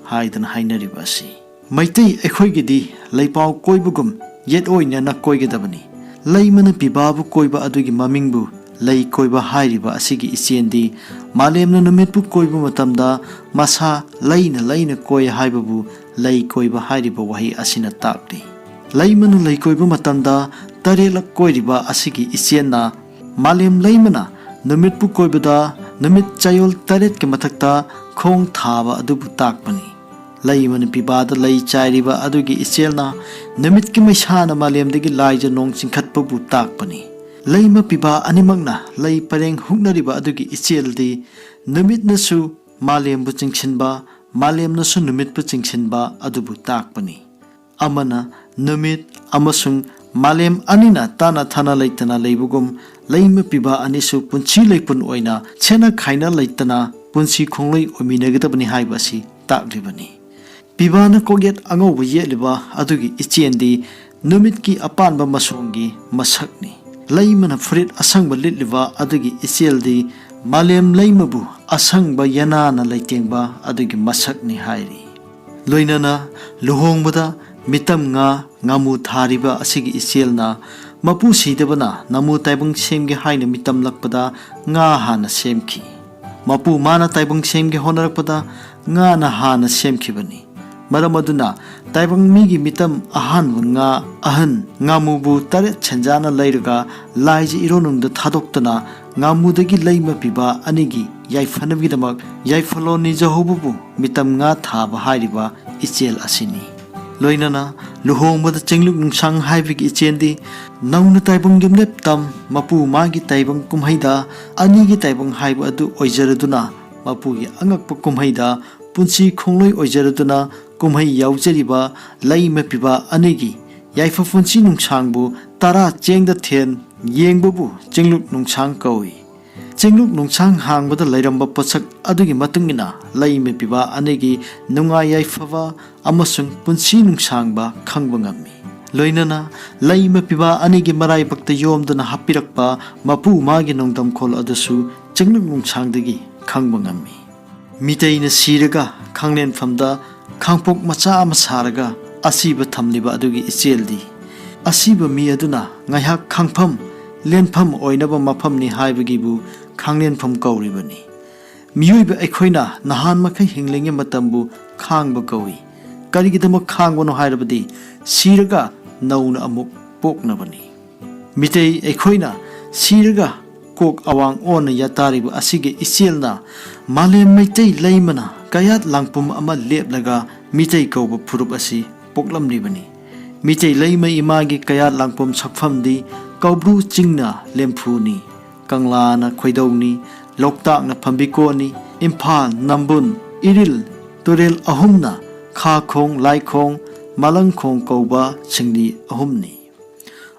ꯍꯥꯏꯗꯅ ꯍꯥꯏꯅꯔꯤꯕ ꯑꯁꯤ꯫ ꯃꯩꯇꯩ ꯑꯩꯈꯣꯏꯒꯤꯗꯤ ꯂꯩꯄꯥꯎ ꯀꯣꯏꯕꯒꯨꯝ ꯌꯦꯠ ꯑꯣꯏꯅꯅ ꯀꯣꯏꯒꯗꯕꯅꯤ꯫ ꯂꯩꯃꯅ ꯄꯤꯕꯥꯕꯨ ꯀꯣꯏꯕ ꯑꯗꯨꯒꯤ ꯃꯃꯤꯡꯕꯨ ꯂꯩ ꯀꯣꯏꯕ ꯍꯥꯏꯔꯤꯕ ꯑꯁꯤꯒꯤ ꯏꯆꯦꯜꯗꯤ ꯃꯥꯂꯦꯝꯅ ꯅꯨꯃꯤꯠꯄꯨ ꯀꯣꯏꯕ ꯃꯇꯝꯗ ꯃꯁꯥ ꯂꯩꯅ ꯂꯩꯅ ꯀꯣꯏ ꯍꯥꯏꯕꯕꯨ ꯂꯩ ꯀꯣꯏꯕ ꯍꯥꯏꯔꯤꯕ ꯋꯥꯍꯩ ꯑꯁꯤꯅ ꯇꯥꯛꯂꯤ꯫ ꯂꯩꯃꯅ ꯂꯩ ꯀꯣꯏꯕ ꯃꯇꯝꯗ ꯇꯔꯦꯠꯂꯛ ꯀꯣꯏꯔꯤꯕ ꯑꯁꯤꯒꯤ ꯏꯆꯦꯜꯅ ꯃꯥꯂꯦꯝ ꯂꯩꯃꯅ ꯅꯨꯃꯤꯠꯄꯨ ꯀꯣꯏꯕꯗ ꯅꯨꯃꯤꯠ ꯆꯌꯣꯜ ꯇꯔꯦꯠꯀꯤ ꯃꯊꯛꯇ ꯈꯣꯡ ꯊꯥꯕ ꯑꯗꯨꯕꯨ ꯇꯥꯛꯄꯅꯤ꯫ ꯂꯩꯃꯅ ꯄꯤꯕꯥꯗ ꯂꯩ ꯆꯥꯏꯔꯤꯕ ꯑꯗꯨꯒꯤ ꯏꯆꯦꯜꯅ ꯅꯨꯃꯤꯠꯀꯤ ꯃꯩꯁꯥꯅ ꯃꯥꯂꯦꯝꯗꯒꯤ ꯂꯥꯏꯖ ꯅꯣꯡ ꯆꯤꯡꯈꯠꯄꯕꯨ ꯇꯥꯛꯄꯅꯤ꯫ ꯂꯩꯃ ꯄꯤꯕꯥ ꯑꯅꯤꯃꯛꯅ ꯂꯩ ꯄꯔꯦꯡ ꯍꯨꯛꯅꯔꯤꯕ ꯑꯗꯨꯒꯤ ꯏꯆꯦꯜꯗꯤ ꯅꯨꯃꯤꯠꯅꯁꯨ ꯃꯥꯂꯦꯝꯕꯨ ꯆꯤꯡꯁꯤꯟꯕ, ꯃꯥꯂꯦꯝꯅꯁꯨ ꯅꯨꯃꯤꯠꯄꯨ ꯆꯤꯡꯁꯤꯟꯕ ꯑꯗꯨꯕꯨ ꯇꯥꯛꯄꯅꯤ꯫ ꯑꯃꯅ ꯅꯨꯃꯤꯠ ꯑꯃꯁꯨꯡ ꯃꯥꯂꯦꯝ ꯑꯅꯤꯅ ꯇꯥꯅ ꯊꯥꯅ ꯂꯩꯇꯅ ꯂꯩꯕꯒꯨꯝ, ꯂꯩꯃ ꯄꯤꯕꯥ ꯑꯅꯤꯁꯨ ꯄꯨꯟꯁꯤ ꯂꯩꯄꯨꯟ ꯑꯣꯏꯅ ꯁꯦꯠꯅ ꯈꯥꯏꯅ ꯂꯩꯇꯅ ꯄꯨꯟꯁꯤ ꯈꯣꯡꯂꯩ ꯑꯣꯏꯃꯤꯟꯅꯒꯗꯕꯅꯤ ꯍꯥꯏꯕ ꯑꯁꯤ ꯇꯥꯛꯂꯤꯕꯅꯤ꯫ ꯄꯤꯕꯥꯅ ꯀꯣꯛꯌꯦꯠ ꯑꯉꯧꯕ ꯌꯦꯠꯂꯤꯕ ꯑꯗꯨꯒꯤ ꯏꯆꯦꯜꯗꯤ ꯅꯨꯃꯤꯠꯀꯤ ꯑꯄꯥꯟꯕ ꯃꯁꯣꯡꯒꯤ ꯃꯁꯛꯅꯤ꯫ ꯂꯩꯃꯅ ꯐꯨꯔꯤꯠ ꯑꯁꯪꯕ ꯂꯤꯠꯂꯤꯕ ꯑꯗꯨꯒꯤ ꯏꯆꯦꯜꯗꯤ ꯃꯥꯂꯦꯝ ꯂꯩꯃꯕꯨ ꯑꯁꯪꯕ ꯌꯦꯅꯥꯅ ꯂꯩꯇꯦꯡꯕ ꯑꯗꯨꯒꯤ ꯃꯁꯛꯅꯤ ꯍꯥꯏꯔꯤ꯫ ꯂꯣꯏꯅꯅ ꯂꯨꯍꯣꯡꯕꯗ ꯃꯤꯇꯝ ꯉꯥ ꯉꯥꯃꯨ ꯊꯥꯔꯤꯕ ꯑꯁꯤꯒꯤ ꯏꯆꯦꯜꯅ ꯃꯄꯨ ꯁꯤꯗꯕꯅ ꯉꯥꯃꯨ ꯇꯥꯏꯕꯪ ꯁꯦꯝꯒꯦ ꯍꯥꯏꯅ ꯃꯤꯇꯝꯂꯛꯄꯗ ꯉꯥ ꯍꯥꯟꯅ ꯁꯦꯝꯈꯤ꯫ ꯃꯄꯨ ꯃꯥꯅ ꯇꯥꯏꯕꯪ ꯁꯦꯝꯒꯦ ꯍꯣꯠꯅꯔꯛꯄꯗ ꯉꯥꯅ ꯍꯥꯟꯅ ꯁꯦꯝꯈꯤꯕꯅꯤ꯫ ꯃꯔꯝ ꯑꯗꯨꯅ ꯇꯥꯏꯕꯪ ꯃꯤꯒꯤ ꯃꯤꯇꯝ ꯑꯍꯥꯟꯕ ꯉꯥ ꯑꯍꯟ ꯉꯥꯃꯨꯕꯨ ꯇꯔꯦꯠ ꯁꯦꯟꯖꯥꯅ ꯂꯩꯔꯒ ꯂꯥꯏꯖ ꯏꯔꯣꯅꯨꯡꯗ ꯊꯥꯗꯣꯛꯇꯨꯅ ꯉꯥꯃꯨꯗꯒꯤ ꯂꯩꯃ ꯄꯤꯕ ꯑꯅꯤꯒꯤ ꯌꯥꯏꯐꯅꯕꯒꯤꯗꯃꯛ ꯌꯥꯏꯐꯂꯣꯟ ꯅꯤꯖꯍꯧꯕꯕꯨ ꯃꯤꯇꯝ ꯉꯥ ꯊꯥꯕ ꯍꯥꯏꯔꯤꯕ ꯏꯆꯦꯜ ꯑꯁꯤꯅꯤ꯫ ꯂꯣꯏꯅꯅ ꯂꯨꯍꯣꯡꯕꯗ ꯆꯤꯡꯂꯨꯛ ꯅꯨꯡꯁꯥꯡ ꯍꯥꯏꯕꯒꯤ ꯏꯆꯦꯜꯗꯤ ꯅꯧꯅ ꯇꯥꯏꯕꯪ ꯌꯨꯝꯂꯦꯞ ꯇꯝ ꯃꯄꯨ ꯃꯥꯒꯤ ꯇꯥꯏꯕꯪ ꯀꯨꯝꯍꯩꯗ ꯑꯅꯤꯒꯤ ꯇꯥꯏꯕꯪ ꯍꯥꯏꯕ ꯑꯗꯨ ꯑꯣꯏꯖꯔꯗꯨꯅ ꯃꯄꯨꯒꯤ ꯑꯉꯛꯄ ꯀꯨꯝꯍꯩꯗ ꯄꯨꯟꯁꯤ ꯈꯣꯡꯂꯣꯏ ꯑꯣꯏꯖꯔꯗꯨꯅ ꯀꯨꯝꯍꯩ ꯌꯥꯎꯖꯔꯤꯕ ꯂꯩꯃ ꯄꯤꯕ ꯑꯅꯤꯒꯤ ꯌꯥꯏꯐ ꯄꯨꯟꯁꯤ ꯅꯨꯡꯁꯥꯡꯕꯨ ꯇꯔꯥ ꯆꯦꯡꯗ ꯊꯦꯟ ꯌꯦꯡꯕꯕꯨ ꯆꯤꯡꯂꯨꯛ ꯅꯨꯡꯁꯥꯡ ꯀꯧꯏ꯫ ꯆꯤꯡꯂꯨꯛ ꯅꯨꯡꯁꯥꯡ ꯍꯥꯡꯕꯗ ꯂꯩꯔꯝꯕ ꯄꯣꯠꯁꯛ ꯑꯗꯨꯒꯤ ꯃꯇꯨꯡ ꯏꯟꯅ ꯂꯩꯃ ꯄꯤꯕ ꯑꯅꯤꯒꯤ ꯅꯨꯡꯉꯥꯏ ꯌꯥꯏꯐꯕ ꯑꯃꯁꯨꯡ ꯄꯨꯟꯁꯤ ꯅꯨꯡꯁꯥꯡꯕ ꯈꯪꯕ ꯉꯝꯃꯤ꯫ ꯂꯣꯏꯅꯅ ꯂꯩꯃ ꯄꯤꯕ ꯑꯅꯤꯒꯤ ꯃꯔꯥꯏꯕꯛꯇ ꯌꯣꯝꯗꯨꯅ ꯍꯥꯞꯄꯤꯔꯛꯄ ꯃꯄꯨ ꯃꯥꯒꯤ ꯅꯣꯡꯗꯝꯈꯣꯜ ꯑꯗꯨꯁꯨ ꯆꯤꯡꯂꯨꯛ ꯅꯨꯡꯁꯥꯡꯗꯒꯤ ꯈꯪꯕ ꯉꯝꯃꯤ꯫ ꯃꯤꯇꯩꯅ ꯁꯤꯔꯒ ꯈꯥꯡꯂꯦꯟꯐꯝꯗ ꯈꯥꯡꯄꯣꯛ ꯃꯆꯥ ꯑꯃ ꯁꯥꯔꯒ ꯑꯁꯤꯕ ꯊꯝꯂꯤꯕ ꯑꯗꯨꯒꯤ ꯏꯆꯦꯜꯗꯤ, ꯑꯁꯤꯕ ꯃꯤ ꯑꯗꯨꯅ ꯉꯥꯏꯍꯥꯛ ꯈꯥꯡꯐꯝ ꯂꯦꯟꯐꯝ ꯑꯣꯏꯅꯕ ꯃꯐꯝꯅꯤ ꯍꯥꯏꯕꯒꯤꯕꯨ ꯈꯥꯡꯂꯦꯟꯐꯝ ꯀꯧꯔꯤꯕꯅꯤ꯫ ꯃꯤꯑꯣꯏꯕ ꯑꯩꯈꯣꯏꯅ ꯅꯍꯥꯟ ꯃꯈꯩ ꯍꯤꯡꯂꯤꯉꯩ ꯃꯇꯝꯕꯨ ꯈꯥꯡꯕ ꯀꯧꯏ꯫ ꯀꯔꯤꯒꯤꯗꯃꯛ ꯈꯥꯡꯕꯅꯣ ꯍꯥꯏꯔꯕꯗꯤ, ꯁꯤꯔꯒ ꯅꯧꯅ ꯑꯃꯨꯛ ꯄꯣꯛꯅꯕꯅꯤ꯫ ꯃꯤꯇꯩ ꯑꯩꯈꯣꯏꯅ ꯁꯤꯔꯒ ꯀꯣꯛ ꯑꯋꯥꯡ ꯑꯣꯟꯅ ꯌꯥꯇꯥꯔꯤꯕ ꯑꯁꯤꯒꯤ ꯏꯆꯦꯜꯅ ꯃꯥꯂꯦꯝ ꯃꯩꯇꯩ ꯂꯩꯃꯅ ꯀꯌꯥꯠ ꯂꯥꯡꯄꯨꯝ ꯑꯃ ꯂꯦꯞꯂꯒ ꯃꯤꯇꯩ ꯀꯧꯕ ꯐꯨꯔꯨꯞ ꯑꯁꯤ ꯄꯣꯛꯂꯝꯂꯤꯕꯅꯤ꯫ ꯃꯤꯇꯩ ꯂꯩꯃ ꯏꯃꯥꯒꯤ ꯀꯌꯥꯠ ꯂꯥꯡꯄꯨꯝ ꯁꯛꯐꯝꯗꯤ ꯀꯧꯕ꯭ꯔꯨ ꯆꯤꯡꯅ ꯂꯦꯝꯐꯨꯅꯤ, ꯀꯪꯂꯥꯅ ꯈꯣꯏꯗꯧꯅꯤ, ꯂꯣꯛꯇꯥꯛꯅ ꯐꯝꯕꯤꯀꯣꯟꯅꯤ, ꯏꯝꯐꯥꯜ, ꯅꯝꯕꯨꯜ, ꯏꯔꯤꯜ ꯇꯨꯔꯦꯜ ꯑꯍꯨꯝꯅ ꯈꯥꯈꯣꯡ, ꯂꯥꯏꯈꯣꯡ, ꯃꯂꯪꯈꯣꯡ ꯀꯧꯕ ꯆꯤꯡꯂꯤ ꯑꯍꯨꯝꯅꯤ꯫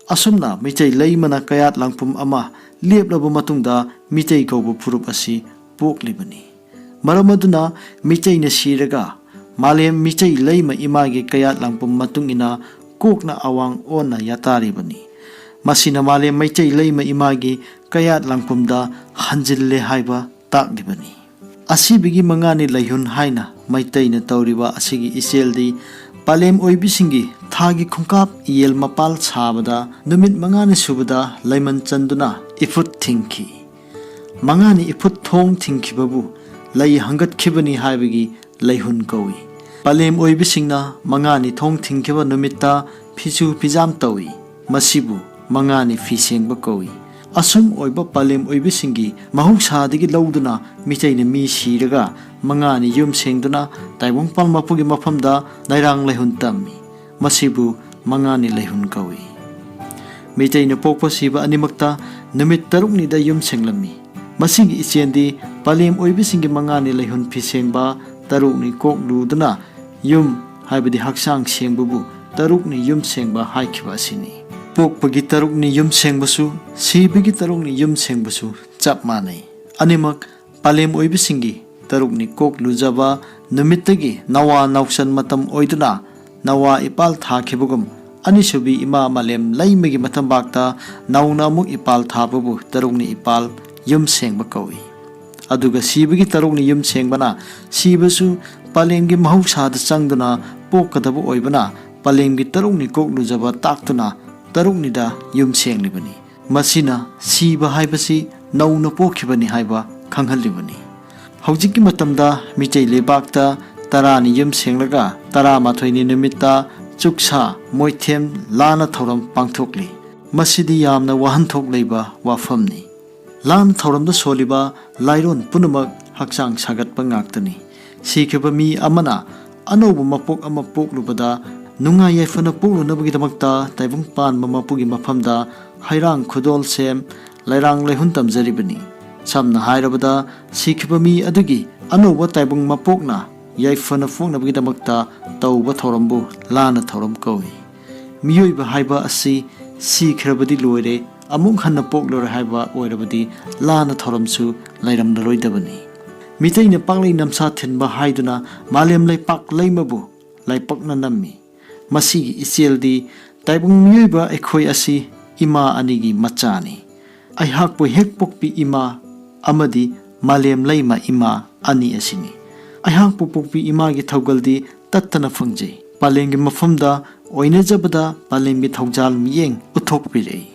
ꯑꯁꯨꯝꯅ ꯃꯤꯇꯩ ꯂꯩꯃꯅ ꯀꯌꯥꯠ ꯂꯥꯡꯄꯨꯝ ꯑꯃ ꯂꯦꯞꯂꯕ ꯃꯇꯨꯡꯗ ꯃꯤꯇꯩ ꯀꯧꯕ ꯐꯨꯔꯨꯞ ꯑꯁꯤ ꯄꯣꯛꯂꯤꯕꯅꯤ꯫ ꯃꯔꯝ ꯑꯗꯨꯅ ꯃꯤꯇꯩꯅ ꯁꯤꯔꯒ ꯃꯥꯂꯦꯝ ꯃꯤꯇꯩ ꯂꯩꯃ ꯏꯃꯥꯒꯤ ꯀꯌꯥꯠ ꯂꯥꯡꯄꯨꯝ ꯃꯇꯨꯡ ꯏꯟꯅ ꯀꯣꯛꯅ ꯑꯋꯥꯡ ꯑꯣꯟꯅ ꯌꯥꯇꯥꯔꯤꯕꯅꯤ꯫ ꯃꯁꯤꯅ ꯃꯥꯂꯦꯝ ꯃꯩꯇꯩ ꯂꯩꯃ ꯏꯃꯥꯒꯤ ꯀꯌꯥꯠ ꯂꯥꯡꯄꯨꯝꯗ ꯍꯟꯖꯤꯜꯂꯦ ꯍꯥꯏꯕ ꯇꯥꯛꯂꯤꯕꯅꯤ꯫ ꯑꯁꯤꯕꯒꯤ ꯃꯉꯥꯅꯤ ꯂꯩꯍꯨꯟ ꯍꯥꯏꯅ ꯃꯩꯇꯩꯅ ꯇꯧꯔꯤꯕ ꯑꯁꯤꯒꯤ ꯏꯆꯦꯜꯗꯤ ꯄꯂꯦꯝ ꯑꯣꯏꯕꯤꯁꯤꯡꯒꯤ ꯊꯥꯒꯤ ꯈꯣꯡꯀꯥꯞ ꯌꯦꯜ ꯃꯄꯥꯜ ꯁꯥꯕꯗ ꯅꯨꯃꯤꯠ ꯃꯉꯥꯅꯤ ꯁꯨꯕꯗ ꯂꯩꯃꯟ ꯆꯟꯗꯨꯅ ꯏꯐꯨꯠ ꯊꯤꯡꯈꯤ꯫ ꯃꯉꯥꯅꯤ ꯏꯐꯨꯠ ꯊꯣꯡ ꯊꯤꯡꯈꯤꯕꯕꯨ ꯂꯩ ꯍꯪꯒꯠꯈꯤꯕꯅꯤ ꯍꯥꯏꯕꯒꯤ ꯂꯩꯍꯨꯟ ꯀꯧꯏ꯫ ꯄꯂꯦꯝ ꯑꯣꯏꯕꯤꯁꯤꯡꯅ ꯃꯉꯥꯅꯤ ꯊꯣꯡ ꯊꯤꯡꯈꯤꯕ ꯅꯨꯃꯤꯠꯇ ꯐꯤꯁꯨ ꯐꯤꯖꯥꯝ ꯇꯧꯏ꯫ ꯃꯁꯤꯕꯨ ꯃꯉꯥꯅꯤ ꯐꯤ ꯁꯦꯡꯕ ꯀꯧꯏ꯫ ꯑꯁꯨꯝ ꯑꯣꯏꯕ ꯄꯂꯦꯝ ꯑꯣꯏꯕꯤꯁꯤꯡꯒꯤ ꯃꯍꯧꯁꯥꯗꯒꯤ ꯂꯧꯗꯨꯅ ꯃꯤꯇꯩꯅ ꯃꯤ ꯁꯤꯔꯒ ꯃꯉꯥꯅꯤ ꯌꯨꯝ ꯁꯦꯡꯗꯨꯅ ꯇꯥꯏꯕꯪꯄꯥꯟ ꯃꯄꯨꯒꯤ ꯃꯐꯝꯗ ꯂꯩꯔꯥꯡ ꯂꯩꯍꯨꯟ ꯇꯝꯃꯤ꯫ ꯃꯁꯤꯕꯨ ꯃꯉꯥꯅꯤ ꯂꯩꯍꯨꯟ ꯀꯧꯏ꯫ ꯃꯤꯇꯩꯅ ꯄꯣꯛꯄ ꯁꯤꯕ ꯑꯅꯤꯃꯛꯇ ꯅꯨꯃꯤꯠ ꯇꯔꯨꯛꯅꯤꯗ ꯌꯨꯝ ꯁꯦꯡꯂꯝꯃꯤ꯫ ꯃꯁꯤꯒꯤ ꯏꯆꯦꯟꯗꯤ ꯄꯂꯦꯝ ꯑꯣꯏꯕꯤꯁꯤꯡꯒꯤ ꯃꯉꯥꯅꯤ ꯂꯩꯍꯨꯟ ꯐꯤ ꯁꯦꯡꯕ, ꯇꯔꯨꯛꯅꯤ ꯀꯣꯛ ꯂꯨꯗꯨꯅ ꯌꯨꯝ, ꯍꯥꯏꯕꯗꯤ ꯍꯛꯆꯥꯡ ꯁꯦꯡꯕꯕꯨ ꯇꯔꯨꯛꯅꯤ ꯌꯨꯝ ꯁꯦꯡꯕ ꯍꯥꯏꯈꯤꯕ ꯑꯁꯤꯅꯤ꯫ ꯄꯣꯛꯄꯒꯤ ꯇꯔꯨꯛꯅꯤ ꯌꯨꯝ ꯁꯦꯡꯕꯁꯨ, ꯁꯤꯕꯒꯤ ꯇꯔꯨꯛꯅꯤ ꯌꯨꯝ ꯁꯦꯡꯕꯁꯨ ꯆꯞ ꯃꯥꯟꯅꯩ꯫ ꯑꯅꯤꯃꯛ ꯄꯂꯦꯝ ꯑꯣꯏꯕꯁꯤꯡꯒꯤ ꯇꯔꯨꯛꯅꯤ ꯀꯣꯛ ꯂꯨꯖꯕ ꯅꯨꯃꯤꯠꯇꯒꯤ ꯅꯋꯥ ꯅꯥꯎꯆꯟ ꯃꯇꯝ ꯑꯣꯏꯗꯨꯅ ꯅꯋꯥ ꯏꯄꯥꯜ ꯊꯥꯈꯤꯕꯒꯨꯝ, ꯑꯅꯤꯁꯨꯕꯤ ꯏꯃꯥ ꯃꯥꯂꯦꯝ ꯂꯩꯃꯒꯤ ꯃꯇꯝꯕꯥꯛꯇ ꯅꯧꯅ ꯑꯃꯨꯛ ꯏꯄꯥꯜ ꯊꯥꯕꯕꯨ ꯇꯔꯨꯛꯅꯤ ꯏꯄꯥꯜ ꯌꯨꯝ ꯁꯦꯡꯕ ꯀꯧꯏ꯫ ꯑꯗꯨꯒ ꯁꯤꯕꯒꯤ ꯇꯔꯨꯛꯅꯤ ꯌꯨꯝ ꯁꯦꯡꯕꯅ, ꯁꯤꯕꯁꯨ ꯄꯂꯦꯝꯒꯤ ꯃꯍꯧꯁꯥꯗ ꯆꯪꯗꯨꯅ ꯄꯣꯛꯀꯗꯕ ꯑꯣꯏꯕꯅ, ꯄꯂꯦꯝꯒꯤ ꯇꯔꯨꯛꯅꯤ ꯀꯣꯛ ꯂꯨꯖꯕ ꯇꯥꯛꯇꯨꯅ ꯇꯔꯨꯛꯅꯤꯗ ꯌꯨꯝ ꯁꯦꯡꯂꯤꯕꯅꯤ꯫ ꯃꯁꯤꯅ ꯁꯤꯕ ꯍꯥꯏꯕꯁꯤ ꯅꯧꯅ ꯄꯣꯛꯈꯤꯕꯅꯤ ꯍꯥꯏꯕ ꯈꯪꯍꯜꯂꯤꯕꯅꯤ꯫ ꯍꯧꯖꯤꯛꯀꯤ ꯃꯇꯝꯗ ꯃꯤꯇꯩ ꯂꯩꯕꯥꯛꯇ ꯇꯔꯥꯅꯤ ꯌꯨꯝ ꯁꯦꯡꯂꯒ ꯇꯔꯥꯃꯥꯊꯣꯏꯅꯤ ꯅꯨꯃꯤꯠꯇ ꯆꯨꯛꯁꯥ, ꯃꯣꯏꯊꯦꯝ, ꯂꯥꯟꯅ ꯊꯧꯔꯝ ꯄꯥꯡꯊꯣꯛꯂꯤ꯫ ꯃꯁꯤꯗꯤ ꯌꯥꯝꯅ ꯋꯥꯍꯟꯊꯣꯛ ꯂꯩꯕ ꯋꯥꯐꯝꯅꯤ꯫ ꯂꯥꯟ ꯊꯧꯔꯝꯗ ꯁꯣꯜꯂꯤꯕ ꯂꯥꯏꯔꯣꯟ ꯄꯨꯝꯅꯃꯛ ꯍꯛꯆꯥꯡ ꯁꯥꯒꯠꯄ ꯉꯥꯛꯇꯅꯤ꯫ ꯁꯤꯈꯤꯕ ꯃꯤ ꯑꯃꯅ ꯑꯅꯧꯕ ꯃꯄꯣꯛ ꯑꯃ ꯄꯣꯛꯂꯨꯕꯗ ꯅꯨꯡꯉꯥꯏ ꯌꯥꯏꯐꯅ ꯄꯣꯛꯂꯨꯅꯕꯒꯤꯗꯃꯛꯇ ꯇꯥꯏꯕꯪ ꯄꯥꯟꯕ ꯃꯄꯨꯒꯤ ꯃꯐꯝꯗ ꯍꯩꯔꯥꯡ ꯈꯨꯗꯣꯜ ꯁꯦꯝ, ꯂꯩꯔꯥꯡ ꯂꯩꯍꯨꯟ ꯇꯝꯖꯔꯤꯕꯅꯤ꯫ ꯁꯝꯅ ꯍꯥꯏꯔꯕꯗ, ꯁꯤꯈꯤꯕ ꯃꯤ ꯑꯗꯨꯒꯤ ꯑꯅꯧꯕ ꯇꯥꯏꯕꯪ ꯃꯄꯣꯛꯅ ꯌꯥꯏꯐꯅ ꯄꯣꯛꯅꯕꯒꯤꯗꯃꯛꯇ ꯇꯧꯕ ꯊꯧꯔꯝꯕꯨ ꯂꯥꯟꯅ ꯊꯧꯔꯝ ꯀꯧꯏ꯫ ꯃꯤꯑꯣꯏꯕ ꯍꯥꯏꯕ ꯑꯁꯤ ꯁꯤꯈ꯭ꯔꯕꯗꯤ ꯂꯣꯏꯔꯦ, ꯑꯃꯨꯛ ꯍꯟꯅ ꯄꯣꯛꯂꯔꯣꯏ ꯍꯥꯏꯕ ꯑꯣꯏꯔꯕꯗꯤ ꯂꯥꯟꯅ ꯊꯧꯔꯝꯁꯨ ꯂꯩꯔꯝꯂꯔꯣꯏꯗꯕꯅꯤ꯫ ꯃꯤꯇꯩꯅ ꯄꯥꯛꯂꯩ ꯅꯝꯁꯥ ꯊꯤꯟꯕ ꯍꯥꯏꯗꯨꯅ ꯃꯥꯂꯦꯝ ꯂꯩꯄꯥꯛ ꯂꯩꯃꯕꯨ ꯂꯥꯏꯄꯛꯅ ꯅꯝꯃꯤ꯫ ꯃꯁꯤꯒꯤ ꯏꯆꯦꯜꯗꯤ ꯇꯥꯏꯕꯪ ꯃꯤꯑꯣꯏꯕ ꯑꯩꯈꯣꯏ ꯑꯁꯤ ꯏꯃꯥ ꯑꯅꯤꯒꯤ ꯃꯆꯥꯅꯤ꯫ ꯑꯩꯍꯥꯛꯄꯨ ꯍꯦꯛ ꯄꯣꯛꯄꯤ ꯏꯃꯥ ꯑꯃꯗꯤ ꯃꯥꯂꯦꯝ ꯂꯩꯃ ꯏꯃꯥ ꯑꯅꯤ ꯑꯁꯤꯅꯤ꯫ ꯑꯩꯍꯥꯛꯄꯨ ꯄꯣꯛꯄꯤ ꯏꯃꯥꯒꯤ ꯊꯧꯒꯜꯗꯤ ꯇꯠꯇꯅ ꯐꯪꯖꯩ꯫ ꯄꯥꯂꯦꯝꯒꯤ ꯃꯐꯝꯗ ꯑꯣꯏꯅꯖꯕꯗ ꯄꯥꯂꯦꯝꯒꯤ ꯊꯧꯖꯥꯜ ꯃꯤꯠꯌꯦꯡ ꯎꯠꯊꯣꯛꯄꯤꯔꯛꯏ꯫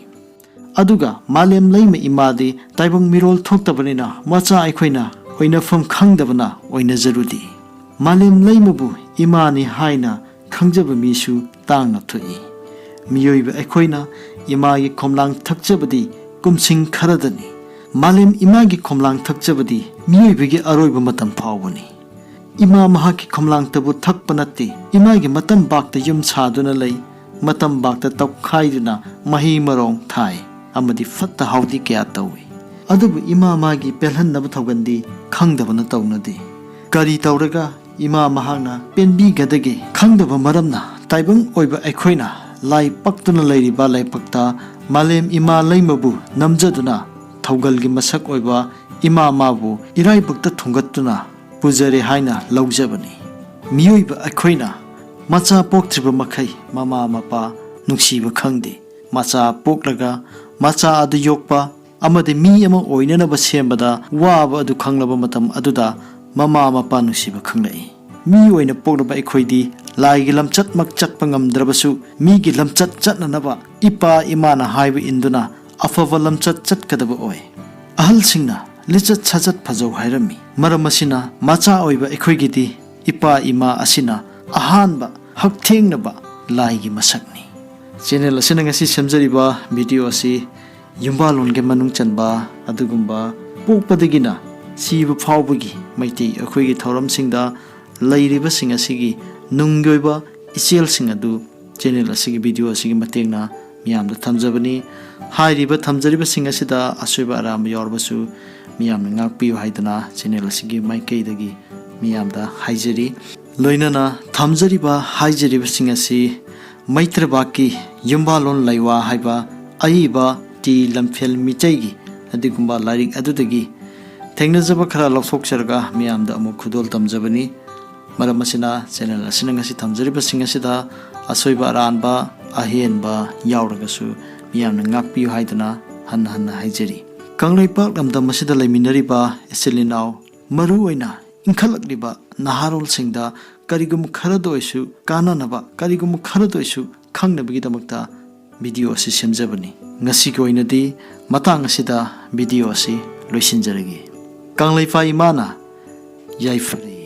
ꯑꯗꯨꯒ ꯃꯥꯂꯦꯝ ꯂꯩꯃ ꯏꯃꯥꯗꯤ ꯇꯥꯏꯕꯪ ꯃꯤꯔꯣꯜ ꯊꯣꯛꯇꯕꯅꯤꯅ ꯃꯆꯥ ꯑꯩꯈꯣꯏꯅ ꯑꯣꯏꯅꯐꯝ ꯈꯪꯗꯕꯅ ꯑꯣꯏꯅꯖꯔꯨꯗꯦ꯫ ꯃꯥꯂꯦꯝ ꯂꯩꯃꯕꯨ ꯏꯃꯥꯅꯤ ꯍꯥꯏꯅ ꯈꯪꯖꯕ ꯃꯤꯁꯨ ꯇꯥꯡꯅ ꯊꯣꯛꯏ꯫ ꯃꯤꯑꯣꯏꯕ ꯑꯩꯈꯣꯏꯅ ꯏꯃꯥꯒꯤ ꯈꯣꯝꯂꯥꯡ ꯊꯛꯆꯕꯗꯤ ꯀꯨꯝꯁꯤꯡ ꯈꯔꯗꯅꯤ꯫ ꯃꯥꯂꯦꯝ ꯏꯃꯥꯒꯤ ꯈꯣꯝꯂꯥꯡ ꯊꯛꯆꯕꯗꯤ ꯃꯤꯑꯣꯏꯕꯒꯤ ꯑꯔꯣꯏꯕ ꯃꯇꯝ ꯐꯥꯎꯕꯅꯤ꯫ ꯏꯃꯥ ꯃꯍꯥꯛꯀꯤ ꯈꯣꯝꯂꯥꯡꯇꯕꯨ ꯊꯛꯄ ꯅꯠꯇꯦ, ꯏꯃꯥꯒꯤ ꯃꯇꯝ ꯕꯥꯛꯇ ꯌꯨꯝ ꯁꯥꯗꯨꯅ ꯂꯩ, ꯃꯇꯝ ꯕꯥꯛꯇ ꯇꯧꯈꯥꯏꯗꯨꯅ ꯃꯍꯩ ꯃꯔꯣꯡ ꯊꯥꯏ ꯑꯃꯗꯤ ꯐꯠꯇ ꯍꯥꯎꯗꯤ ꯀꯌꯥ ꯇꯧꯏ꯫ ꯑꯗꯨꯕꯨ ꯏꯃꯥ ꯃꯥꯒꯤ ꯄꯦꯜꯍꯟꯅꯕ ꯊꯧꯒꯜꯗꯤ ꯈꯪꯗꯕꯅ ꯇꯧꯅꯗꯦ꯫ ꯀꯔꯤ ꯇꯧꯔꯒ ꯏꯃꯥ ꯃꯍꯥꯛꯅ ꯄꯦꯟꯕꯤꯒꯗꯒꯦ ꯈꯪꯗꯕ ꯃꯔꯝꯅ ꯇꯥꯏꯕꯪ ꯑꯣꯏꯕ ꯑꯩꯈꯣꯏꯅ ꯂꯥꯏ ꯄꯛꯇꯨꯅ ꯂꯩꯔꯤꯕ ꯂꯥꯏꯄꯛꯇ ꯃꯥꯂꯦꯝ ꯏꯃꯥ ꯂꯩꯃꯕꯨ ꯅꯝꯖꯗꯨꯅ ꯊꯧꯒꯜꯒꯤ ꯃꯁꯛ ꯑꯣꯏꯕ ꯏꯃꯥ ꯃꯥꯕꯨ ꯏꯔꯥꯏꯕꯛꯇ ꯊꯣꯡꯒꯠꯇꯨꯅ ꯄꯨꯖꯔꯦ ꯍꯥꯏꯅ ꯂꯧꯖꯕꯅꯤ꯫ ꯃꯤꯑꯣꯏꯕ ꯑꯩꯈꯣꯏꯅ ꯃꯆꯥ ꯄꯣꯛꯇ꯭ꯔꯤꯕ ꯃꯈꯩ ꯃꯃꯥ ꯃꯄꯥ ꯅꯨꯡꯁꯤꯕ ꯈꯪꯗꯦ꯫ ꯃꯆꯥ ꯄꯣꯛꯂꯒ ꯃꯆꯥ ꯑꯗꯨ ꯌꯣꯛꯄ, ꯑꯃꯗꯤ ꯃꯤ ꯑꯃ ꯑꯣꯏꯅꯅꯕ ꯁꯦꯝꯕꯗ ꯋꯥꯕ ꯑꯗꯨ ꯈꯪꯂꯕ ꯃꯇꯝ ꯑꯗꯨꯗ ꯃꯃꯥ ꯃꯄꯥ ꯅꯨꯡꯁꯤꯕ ꯈꯪꯂꯛꯏ꯫ ꯃꯤ ꯑꯣꯏꯅ ꯄꯣꯛꯂꯕ ꯑꯩꯈꯣꯏꯗꯤ ꯂꯥꯏꯒꯤ ꯂꯝꯆꯠꯃꯛ ꯆꯠꯄ ꯉꯝꯗ꯭ꯔꯕꯁꯨ, ꯃꯤꯒꯤ ꯂꯝꯆꯠ ꯆꯠꯅꯅꯕ ꯏꯄꯥ ꯏꯃꯥꯅ ꯍꯥꯏꯕ ꯏꯟꯗꯨꯅ ꯑꯐꯕ ꯂꯝꯆꯠ ꯆꯠꯀꯗꯕ ꯑꯣꯏ꯫ ꯑꯍꯜꯁꯤꯡꯅ ꯂꯤꯆꯠ ꯁꯥꯖꯠ ꯐꯖꯧ ꯍꯥꯏꯔꯝꯃꯤ꯫ ꯃꯔꯝ ꯑꯁꯤꯅ, ꯃꯆꯥ ꯑꯣꯏꯕ ꯑꯩꯈꯣꯏꯒꯤꯗꯤ ꯏꯄꯥ ꯏꯃꯥ ꯑꯁꯤꯅ ꯑꯍꯥꯟꯕ ꯍꯛꯊꯦꯡꯅꯕ ꯂꯥꯏꯒꯤ ꯃꯁꯛꯅꯤ꯫ ꯆꯦꯅꯦꯜ ꯑꯁꯤꯅ ꯉꯁꯤ ꯁꯦꯝꯖꯔꯤꯕ ꯚꯤꯗꯤꯑꯣ ꯑꯁꯤ ꯌꯨꯝꯕꯥꯂꯣꯟꯒꯤ ꯃꯅꯨꯡ ꯆꯟꯕ, ꯑꯗꯨꯒꯨꯝꯕ ꯄꯣꯛꯄꯗꯒꯤꯅ ꯁꯤꯕ ꯐꯥꯎꯕꯒꯤ ꯃꯩꯇꯩ ꯑꯩꯈꯣꯏꯒꯤ ꯊꯧꯔꯝꯁꯤꯡꯗ ꯂꯩꯔꯤꯕꯁꯤꯡ ꯑꯁꯤꯒꯤ ꯅꯨꯡꯒꯤ ꯑꯣꯏꯕ ꯏꯆꯦꯜꯁꯤꯡ ꯑꯗꯨ ꯆꯦꯅꯦꯜ ꯑꯁꯤꯒꯤ ꯚꯤꯗꯤꯑꯣ ꯑꯁꯤꯒꯤ ꯃꯇꯦꯡꯅ ꯃꯤꯌꯥꯝꯗ ꯊꯝꯖꯕꯅꯤ꯫ ꯍꯥꯏꯔꯤꯕ ꯊꯝꯖꯔꯤꯕꯁꯤꯡ ꯑꯁꯤꯗ ꯑꯁꯣꯏꯕ ꯑꯔꯥꯟꯕ ꯌꯥꯎꯔꯕꯁꯨ ꯃꯤꯌꯥꯝꯅ ꯉꯥꯛꯄꯤꯌꯨ ꯍꯥꯏꯗꯨꯅ ꯆꯦꯅꯦꯜ ꯑꯁꯤꯒꯤ ꯃꯥꯏꯀꯩꯗꯒꯤ ꯃꯤꯌꯥꯝꯗ ꯍꯥꯏꯖꯔꯤ꯫ ꯂꯣꯏꯅꯅ ꯊꯝꯖꯔꯤꯕ ꯍꯥꯏꯖꯔꯤꯕꯁꯤꯡ ꯑꯁꯤ ꯃꯩꯇ꯭ꯔꯕꯥꯛꯀꯤ ꯌꯨꯝꯕꯥꯂꯣꯟ ꯂꯩꯋꯥ ꯍꯥꯏꯕ ꯑꯏꯕ ꯇꯤ ꯂꯝꯐꯦꯜ ꯃꯤꯇꯩꯒꯤ ꯑꯗꯨꯒꯨꯝꯕ ꯂꯥꯏꯔꯤꯛ ꯑꯗꯨꯗꯒꯤ ꯊꯦꯡꯅꯖꯕ ꯈꯔ ꯂꯧꯊꯣꯛꯆꯔꯒ ꯃꯤꯌꯥꯝꯗ ꯑꯃꯨꯛ ꯈꯨꯗꯣꯜ ꯇꯝꯖꯕꯅꯤ꯫ ꯃꯔꯝ ꯑꯁꯤꯅ ꯆꯦꯅꯦꯜ ꯑꯁꯤꯅ ꯉꯁꯤ ꯊꯝꯖꯔꯤꯕꯁꯤꯡ ꯑꯁꯤꯗ ꯑꯁꯣꯏꯕ ꯑꯔꯥꯟꯕ, ꯑꯍꯦꯟꯕ ꯌꯥꯎꯔꯒꯁꯨ ꯃꯤꯌꯥꯝꯅ ꯉꯥꯛꯄꯤꯌꯨ ꯍꯥꯏꯗꯨꯅ ꯍꯟꯅ ꯍꯟꯅ ꯍꯥꯏꯖꯔꯤ꯫ ꯀꯪꯂꯩꯄꯥꯛ ꯂꯝꯗꯝ ꯑꯁꯤꯗ ꯂꯩꯃꯤꯟꯅꯔꯤꯕ ꯏꯆꯤꯜ ꯏꯅꯥꯎ, ꯃꯔꯨꯑꯣꯏꯅ ꯏꯟꯈꯠꯂꯛꯂꯤꯕ ꯅꯍꯥꯔꯣꯜꯁꯤꯡꯗ ꯀꯔꯤꯒꯨꯝꯕ ꯈꯔꯗ ꯑꯣꯏꯁꯨ ꯀꯥꯟꯅꯅꯕ, ꯀꯔꯤꯒꯨꯝꯕ ꯈꯔꯗ ꯑꯣꯏꯁꯨ ꯈꯪꯅꯕꯒꯤꯗꯃꯛꯇ ꯚꯤꯗꯤꯑꯣ ꯑꯁꯤ ꯁꯦꯝꯖꯕꯅꯤ꯫ ꯉꯁꯤꯒꯤ ꯑꯣꯏꯅꯗꯤ ꯃꯇꯥꯡ ꯑꯁꯤꯗ ꯚꯤꯗꯤꯑꯣ ꯑꯁꯤ ꯂꯣꯏꯁꯤꯟꯖꯔꯒꯦ꯫ ꯀꯪꯂꯩꯄꯥꯛ ꯏꯃꯥꯅ ꯌꯥꯏꯐꯔꯦ꯫